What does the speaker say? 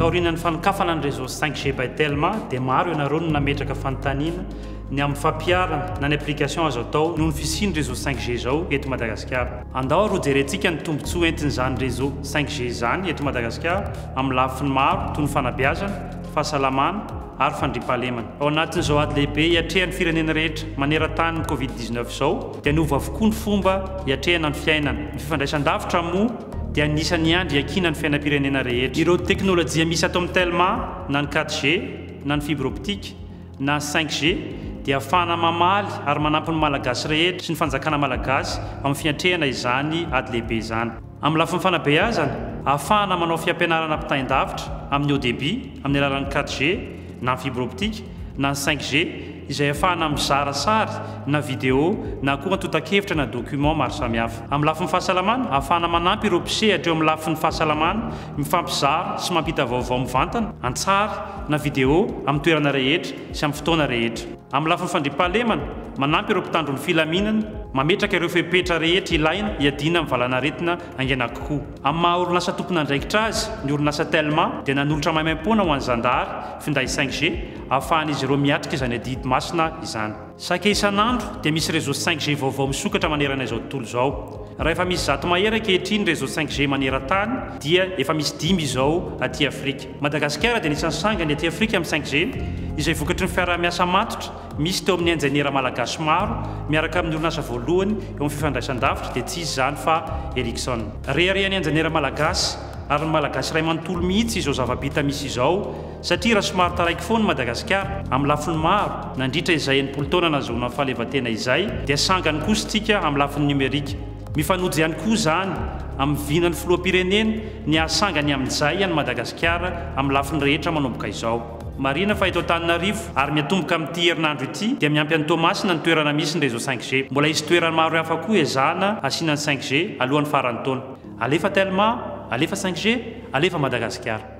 Taorian'ny fanokafana ny réseau 5G by Telma dia maro ianareo no nametraka fanontaniana ny amin'ny fampiharana na ny application azo atao noho ny fisian'ny réseau 5G izao eto Madagasikara. Andao ary hojerentsika ny tombontsoa entin'izany réseau 5G izany eto Madagasikara amin'ny lafiny maro toy ny fanabeazana, fahasalamana ary fandriampahalemana. Ao anatin'izao ady lehibe iatrehan'ny firenena rehetra maneran-tany ny Covid 19 izao dia niova avokoa ny fomba iatrehana ny fiainana. Ny fifandraisan-davitra moa dia anisan'ny andry iankinan'ny fiainam-pirenena rehetra. Ireo teknolojia misy ato amin'ny Telma na ny 4G na ny fibre optique na 5G dia ahafahana mamaly ary manampy ny Malagasy rehetra sy ny fanjakana malagasy amin'ny fiatrehana izany ady lehibe izany. Amin'ny lafiny fanabeazana, ahafahana manao fiampianarana ampitain-davitra amin'ny haut débit amin'ny alalan'ny 4G na ny fibre optique na ny 5G izay ahafahana mizara sary na vidéo na koa antontan-kevitra na document maro samihafa. Amin'ny lafiny fahasalamana, ahafahana manampy ireo mpisehatra eo amin'ny lafiny fahasalamana mifampizara sy mampita vaovao mivantana, an-tsary na vidéo amin'ny toerana rehetra sy amin'ny fotoana rehetra. Amin'ny lafiny fandriampahalemana, manampy ireo mpitandro ny filaminana, mametraka ireo fepetra rehetra ilaina hiadiana amin'ny valanaretina haingana kokoa. Amin'ny maha orinasa tompon'andraikitra azy, ny orinasa Telma dia nanolotra maimaimpoana ho an'ny zandary finday 5G ahafahan'izy ireo miatrika izany adidy masina izany. Saika isan'andro dia misy réseau 5G vaovao misokatra manerana izao tontolo izao. Raha efa misy 100 mahery ankehitriny réseau 5G maneran-tany dia efa misy dimy izao aty Afrika. Madagasikara dia anisan'ny sangany aty Afrika amin'ny 5G izay vokatry ny fiaraha-miasa matotra misy teo amin'ny injeniera malagasy maro miaraka amin'ny orinasa voalohany eo amin'ny fifandraisan-davitra dia tsy iza izany fa Ericsson. Reharehan'ny injeniera malagasy ary ny malagasy iray manontolo mihitsy izao zava-bita misy izao satria raha somary taraiky foana i Madagasikara amin'ny lafiny maro nandritra izay 60 taona nahazoana ny fahaleovantena izay dia sangany kosa isika amin'ny lafiny nomerika. Mifanojo ihany koa izany amin'ny vinan'ny filoham-pirenena ny hahasangany amin'izay an'i Madagasikara amin'ny lafiny rehetra manomboka izao. Marihina fa eto Antananarivo ary miatomboka amin'ity herinandro ity dia miampy an'i Toamasina ny toerana misy ny réseau 5G. Mbola hisy toerana maro hafa koa ezahana hasiana ny 5G alohan'ny faran'ny taona. Alefa Telma, alefa 5G, alefa Madagasikara.